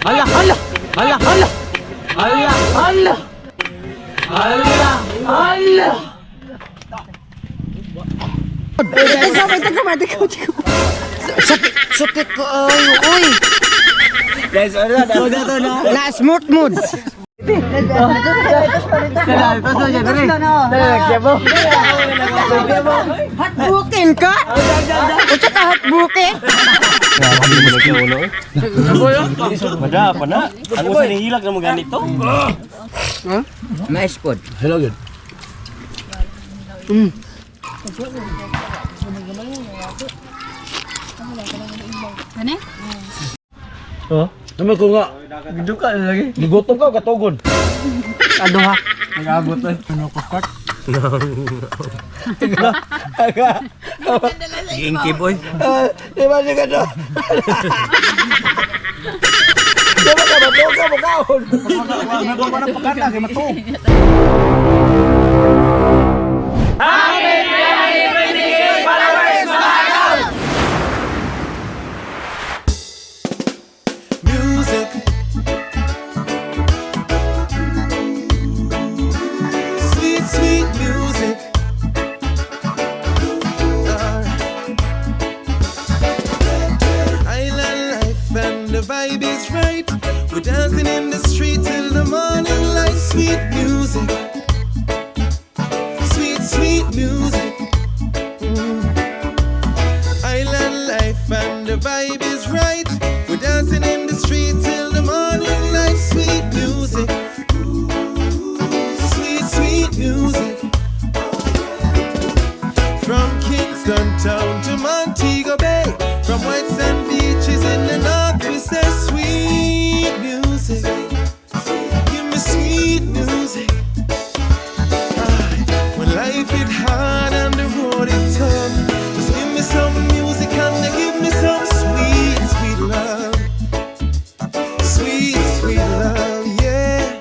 Hala, hala! Hala, hala! Hala, hala! Hala, hala! Sakit ko ay, uy. Na smooth mood. Hatbukin ka? Unsa ka hatbukin? Mada pa na. Ang usa ni hilak na mo ganito. Mais pod. Hello good. Kani? Oh, Naman ko nga, Duka na lagi. gigutom ka o katugon? Ano ha? Nag-abot na. Ano ko kart? Giingki boy. Di ba siya ka Di ba ka matuog ka mukaon? Nagawa na pagkata kay matuog. Music. Sweet, sweet music. Island life and the vibe is right. We're dancing in the street till the morning light. Sweet music. Sweet, sweet music. Island life and the vibe is right. We're dancing in the street till the morning light. Sweet music. Sweet, sweet music. From Kingston Town to Montego Bay. From white sand beaches in the north, we say sweet music. Give me sweet music. Ah, when life it hard and the road it tough, just give me some music and give me some sweet, sweet love. Sweet, sweet love, yeah.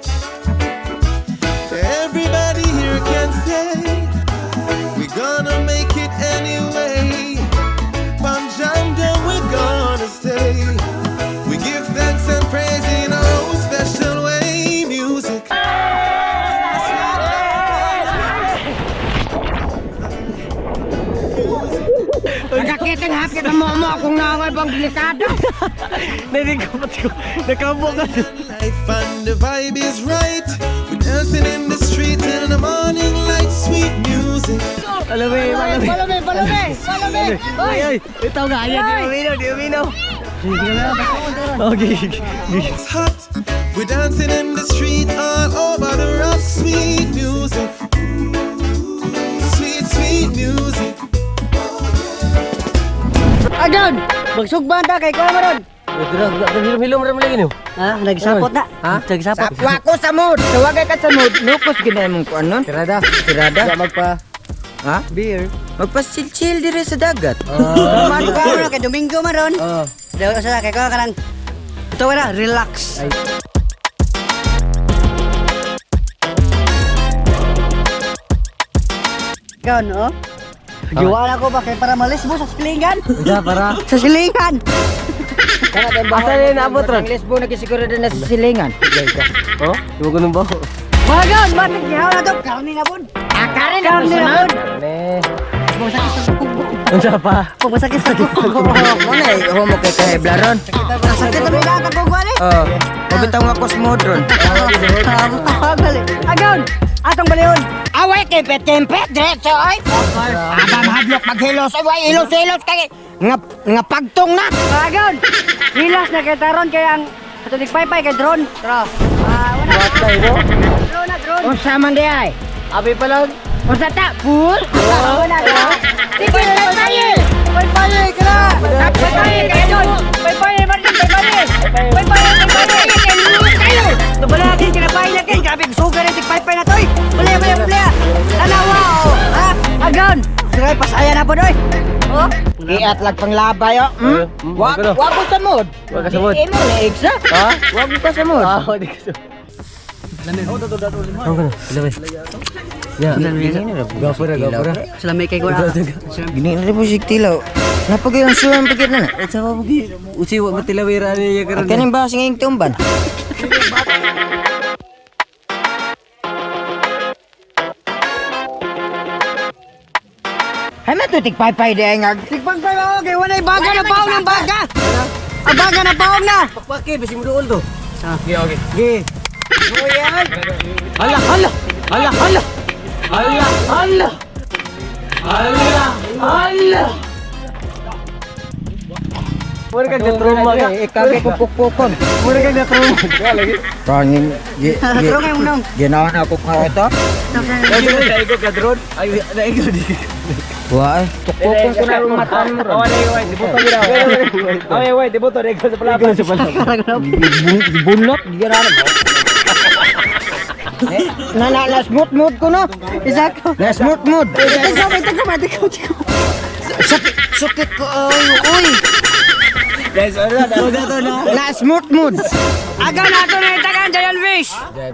Everybody here can say we gonna make it anyway. Panjanda, we gonna stay. We give thanks and praise in our own special way. Music. Sakit ang hapit ang mo akong naway bang delikado. Nandito ko. Nakabo ka. Life and the vibe is right. We're dancing in the street till the morning light. Sweet music. Alam mo eh, alam mo. Palome, palome, palome. Ay, ay, ito nga, ayan, di uminom, di uminom. Okay. It's hot. We're dancing in the street all over the rock. Sweet music. Sweet, sweet music. Agon, magsugban ta kay kuha maron. Hilom-hilom rin mo lagi niyo. Ha, nagsapot na. Ha? Nagsapot. Wa ko sa mood. Tawagay ka sa mood. Lukos gid na imong kuan nun. Tirada. Tirada. Magpa. Ha? Beer. Magpa-chill-chill dire sa dagat. Man ka ron kay Domingo maron. Oh. Daw sa kay kuha ka lang. Ito na, relax. Ikaw, no? Giwala ko ba kay para malis mo sa silingan? Unsa para? Sa silingan! Asa na naabot ron? Ang lesbo nagisiguro din na sa silingan. Oh, iwo ko nung baho. Magan, matik gihaw na to. Karni na pud. Ah, karni na pud. Ne. Pumasakit sa kuko. Unsa pa? Pumasakit sa kuko. Mo na eh, homo kay kaheblaron. Sakit na bilang ka kuko ani. Oh, mabitaw nga kosmodron. Agon, atong balihon. Away kay petempet diretso ay. Aba mahadlok maghilos ay hilos-hilos kay nga nga pagtong na. Agon. Hilos na kay taron kay ang ato paypay kay drone. Tara. Ah, wala. Patay no? Drone na drone. Unsa man di ay? Abi pa lang. Unsa ta? Pool? Wala na. Sige, paypay. Paypay ka. Paypay kay drone. Paypay Martin, paypay. Paypay, paypay. Kayo. Nabala din kinapay na kin. Grabe sugar ni paypay na toy. Bali, bali, bali. Tanawa oh. Ha? Agon. Sige, pasaya na po doy. Oh. Iat lag panglabay oh. Hmm? Wa Wa wa ko sa mood. Wa ka sa mood. Imo na egsa. Ha? Wa ko ka sa mood. Ah, di ka sa. Gapura, gapura. Salamay kay ko na. Gini na po sig tilaw. Napagay ang suwan pagit na na. Sa pa pagi usi wa matilawira niya karon. At kaning basing ngayong tumban. Ay matutik paypay di ay nga. Tigpagpag ako kay walay baga na paong ng baga. Ang baga na paong na. Pakpaki basi mo dool to. Okay, okay. Ge. Hala, hala. Hala, hala. Hala, hala. Hala, hala. Mura kag natruma ka. Ikaw kay pupukpukon. Mura kag natruma. Kangin gi gi. Tulong kayo unang. Ginawan ako ka ito. Naigo ka drone. Ay, naigo di. Wa ay pukpukon ko na ang mata mo ron. Ay, wait, dibuto naigo sa palaban. Sa palaban. Bunlot ginawan mo. Na na na smooth mood ko no. Isa ko. Na smooth mood. Ikaw, ikaw, ikaw, ikaw, ikaw. Sakit sakit ko ay oy. Guys, ano na? Na na. Na smooth mood. Aga na ito na itakan, giant fish.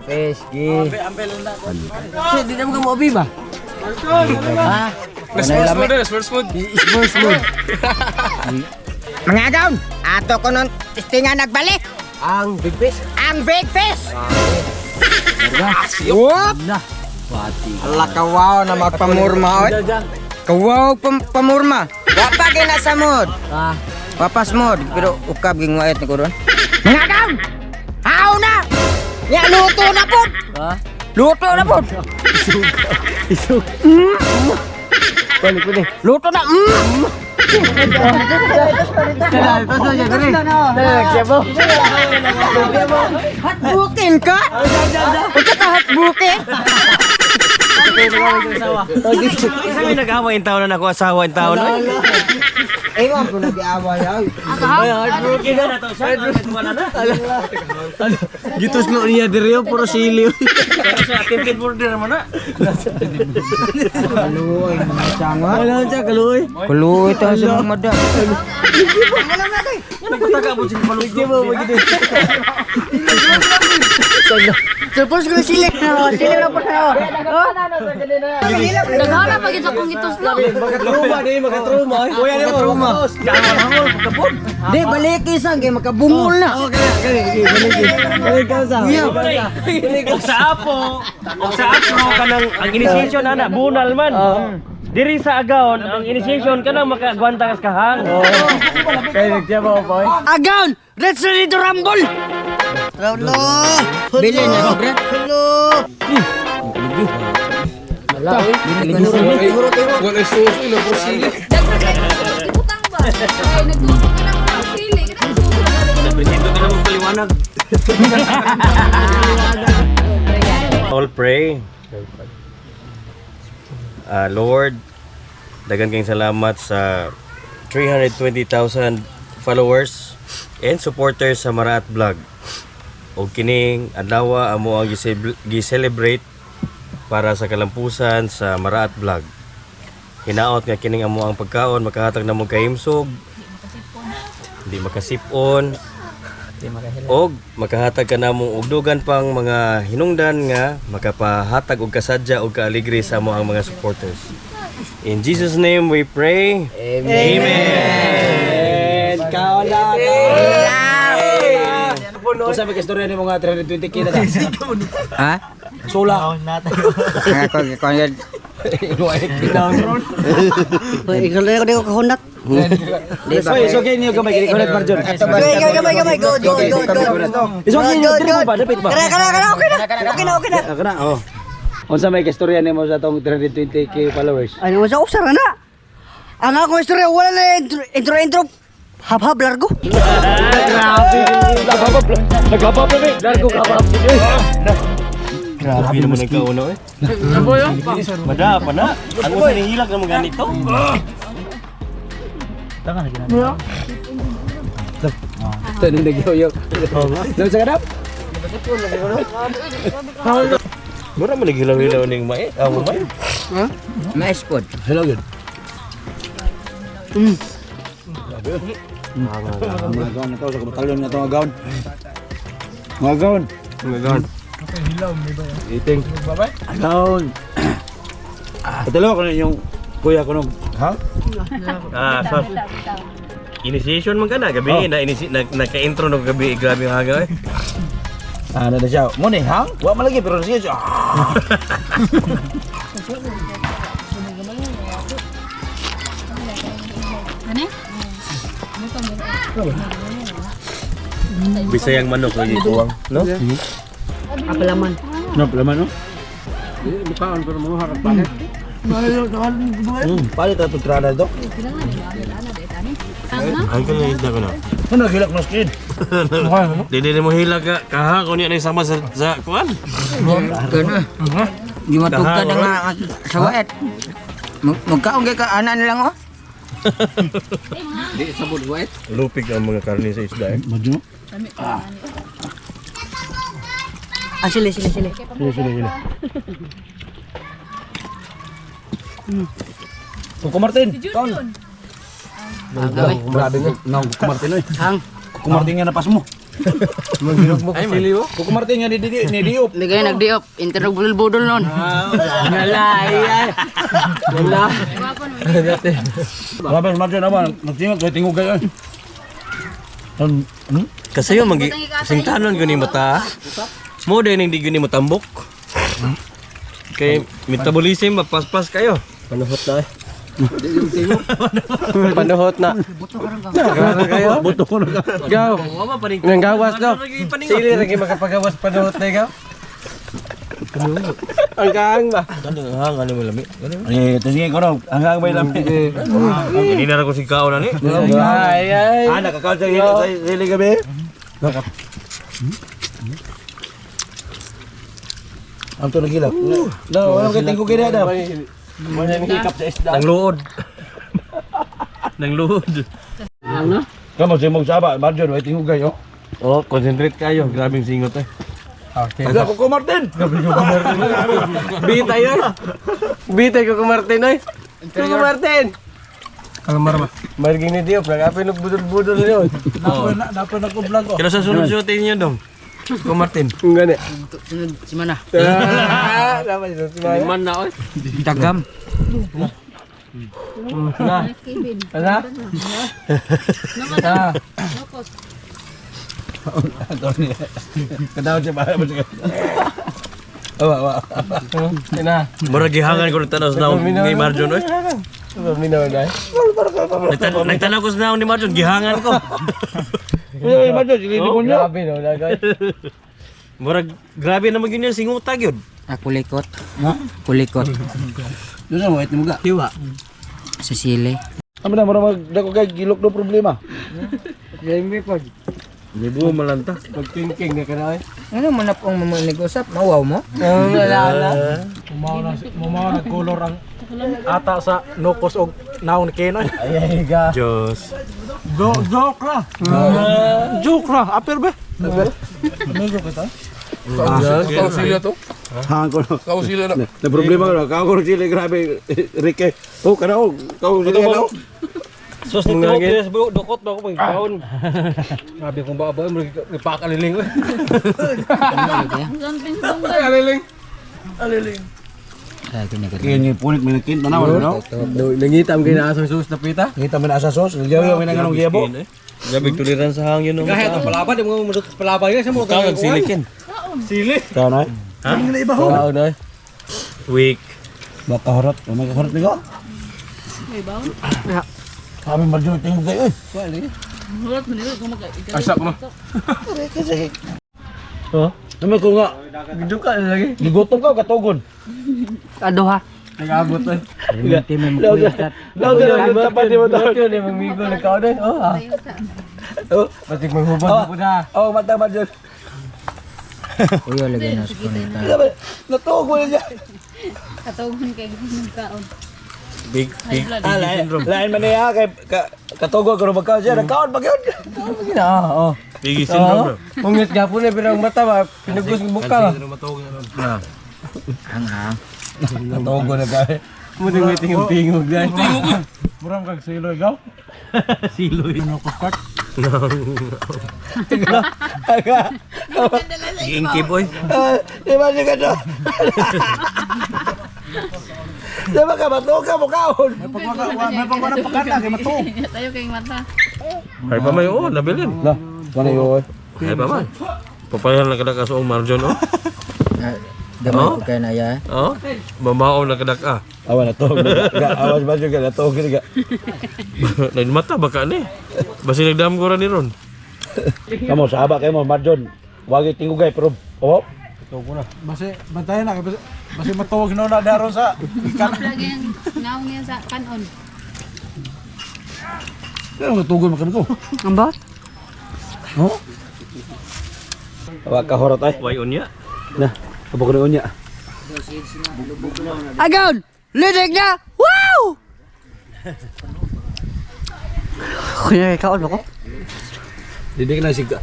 Fish, gi. Shit, di na mo ka mo ba? Ha? Sports mood na, sports mood. Sports mood. Mga down, ato ko nun testingan nagbalik. Ang big fish. Ang big fish. Whoop! Na. Pati. Ala kawaw na magpamurma oy. Kawaw pamurma. Wa pa kay nasa mood. Ah. Papas mood pero ukab ging wait ni ko ron. Mga down! How na! Ya luto na pod. Ha? Luto na pod. Isog. Balik ko ni. Luto na. Hatbukin ka? Unsa ka hatbukin? Isa may nag-away in taon na ako asawa in taon. Ewan po nag-aaway ay. Heartbroken na to siya. Gitus lo niya diri oh, puro sili. Sa attempted murder man na. Kaluoy mga sanga. Wala siya kaluoy. Kaluoy tayo sa mga madam. Nagpataka mo siya Hindi mo magito. Suppose ko sili na, sili na po na. Daghana pa gid sa kong ituslo. Makatruma di, makatruma. Kuya ni mo. Di balik isang kay makabungol na. Okay na, kani, balik. Balik ka sa. Og sa apo, og sa apo kanang ang initiation ana bunal man. Diri sa agaon ang initiation kanang makagwanta kas kahang. Kay nagtiyabaw pa. Agaon, let's ready to rumble. Hello. Bili na ko, bre. Hello. Ibutang ba? Ay, nagtuto ka na mo ng sili. Kanang suso na. Presinto ka na magpaliwanag. All pray. Ah, Lord, dagan kayong salamat sa 320,000 followers and supporters sa Maraat Vlog. Og kining adlaw amo ang gi-celebrate para sa kalampusan sa Maraat Vlog. Hinaot nga kining amo ang pagkaon makahatag namo kahimsog. Hindi makasipon, og makahatag ka namong ugdugan pang mga hinungdan nga makapahatag og kasadya og kaaligre sa amo ang mga supporters. In Jesus name we pray. Amen. Kaola. Unsa may kastorya nimo nga 320K na sa? Ha? Sula. Ang ako ko yan. Ikaw na ko kahunat. Di ba? Oy, it's okay niyo gamay kini kulit Marjon. Gamay, gamay, gamay. Go, go, go, go. It's okay niyo diri mo ba dapit ba? Kara, kara, kara. Okay na. Okay na, okay na. Ah, Kana oh. Unsa may kastorya nimo sa tong 320K followers? Ano sa usara na? Ang akong istorya wala na intro, intro, intro. Hab-hab largo. Naghabab na Largo kabab. Grabe naman ang kauno eh. Mada pa na. Ang usa ni hilak na mga ganito. Ito nang nagyoyo. Doon sa kanap? Mura man naghilaw-hilaw ning mae. Ah, mo may. Mais pod. Hello good. Mga gaon na to, sa kabatalyon na to mga gaon. Mga gaon. Mga gaon. Iting. Agaw. Patalo ko na yung kuya ko nung, ha? Ah, sa initiation man ka na gabi na inisi na, naka-intro no gabi, grabe ang hagaw eh. Ano na siya? Mo ni hang? Wa man lagi pero siya siya. Ah. Ano? Bisayang manok lagi kuwang, no? Apalaman. No, palaman no. Palit ato trada do. Ay ka na isda ko na. Ano gilak no skin? Dili mo hila ka kaha ko niya na sama sa kuan. Gano. Di matugkad ang nga sa waet. Magkaon kay ka ana na lang oh. Lupig ang mga karne sa isda eh. Madyo. Ah, sili, sili, sili. Sige, sige, sige. Kuko Martin. Ton. Grabe nga. No, Kuko Martin oy. Hang. Kuko Martin nga napas mo. Ay man. Kuko Martin nga ni di ni diop. Hindi kayo nagdiop. Internog budol-budol nun. Wala, ay. Wala. Grabe Martin naman. Nagtingog kay tingog kayo. Ano? Kasi yung magi singtanon gyud ni mata. Mo din hindi gyud ni matambok. Kay metabolism mapaspas kayo. Panuhot na eh. Panuhot na. Grabe kayo. Buto ko na. Gaw. Wa pa rin. Nang gawas do. Sili ra kay makapagawas panuhot na ikaw. Ang kaang ba? Ano hang ano malami. Eh, tingin ko no. Hanggang may lami. Hindi na ra ko si kaon ani. Ay ay. Ah, nakakaon sa sa sili gabi. Ang to nagilak. No, wala kay tingog kay daw. Wala nang hikap sa isda. Nang luod. Nang luod. Kamo si mong saba, Marjon, way tingog kayo. Oh, concentrate kayo. Grabing singot eh. Aga Kuko Martin. Bitay oy. Bitay ko Martin oy. Kuko Martin. Kalmar ba? Margin ni Diop, nagapin og budol-budol yun. Kaya sa sunod shooting niyo dong. Ko Martin. Ang gani. Sunod, simana. Ah, dapat ito si Maya. Man na oy. Tagam. Na. Ano? Ah. Kadaw siya para mo siya. Awa, awa. Ina. Murag gihangan ko nagtanaw sa naong ni Marjon oy. Paminaw na. Nagtanaw ko sa naong ni Marjon, gihangan ko. Uy, Marjon, sili ko niyo. Grabe no, lagay. Murag grabe naman gyud yung singuta gyud. Ah, kulikot. Kulikot. Doon sa wait mo ga. Tiwa. Sa sili. Amo na mura mag dako kay gilok do problema. Jamie pag Libo malanta. pagtingking na ka na oy. Ano man na pong nag-usap? Mawaw mo? Oh, wala wala. Mumaw na color ang ata sa nukos og naon kenoy. Ay ay ga. Diyos. Joke ra. Joke ra. Apir ba? Ha ko no. Kau sila na. Na problema ko kau ko sila grabe Ricky. Oh kana oh kau sila na. Sus ni Timo, dukot ba ako pagkaon. Grabe kung ba ba mo ipakaliling oy. Ay, kini Kaya ni punit may nakin tanaw no. Nangita ang ginaasang sus na pita. Ngita man asa sos, gawi may nanganong giyabo. Grabe tuliran sa hangin no. Kahit ang palaban di mo mudot sa palaban sa mo Kag silikin. Kau na. Wow na. Week. Baka horot, may horot ni ko. Kami Marjon tingog kayo eh. Asa ko no. Oh, Naman ko nga, giduka na lagi. gigutom ka o katugon. Aduha. Nag-abot oy. Law law tapat di mo to. Yun, yung mamigo nagkaon eh. Oh, ah. Oh, batik manghubad na po na. Oh, mata Marjon. Uy, lagay na sa kunita. Natuog mo na siya. Katugon kay kaon. Big big Ah, lain, lain man niya kay katugo karon magkaon siya, nagkaon pa gyud. Na, oh. Biggie syndrome. Oh, ungit gapon na pero ang mata ba, pinugos ng buka ba. Hang hang. Katugo na kay. Muna may tingog tingog dahil. Murang kag silo ikaw. Siloy. Nukos kart. Aga. Giingkib oy. Di ba siya ka Di ba ka matuog ka mo kaon? May pagwala pakata kay matuog. Tayo kayong mata. Ay pa may oh, nabilin. Na, wala yun. Ay pa man. Papayan lang kada ka sa Marjon oh. Gamay ko kay na ya. Oh, mamao na kada ka. Awa na to. Awa ba siya na to ga. Nagmata baka ni. Basi nagdam ko ra ni ron. Kamo sahaba kayo mo Marjon. Wagi tingugay pero oh. Basi bantayan na kay basi, basi matuog na na daron sa Lagi ang naong niya sa kanon. Pero matugon man ko. Ang ba? Oh. Awa ka horot ay. Why unya? Na, abo ko na unya. Agaw! Lidig na! Wow! Kunya kaon ako. Didik na siga.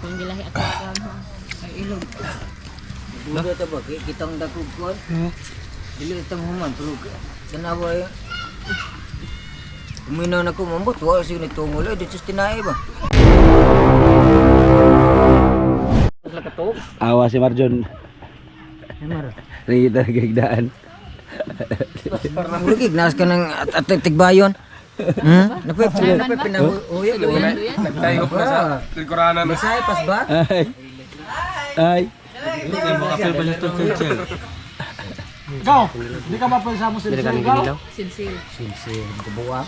Kung gilahi ako ay ilog. Budo ta ba kitang dakog ko. Dili itang human pero tanawa eh. Uminaw na ko mambot, wa siya nitungol eh, dito sa tinae ba? Awa si Marjon. Nakikita nagigdaan. Murag ignas ka ng at tigbayon. Napay napay pinahuya. Nagtayok na sa lingkuranan. Bisaya pas ba? Ay. Ay. Ikaw, hindi ka mapalisa mo sila. Silsil. Silsil, buwa.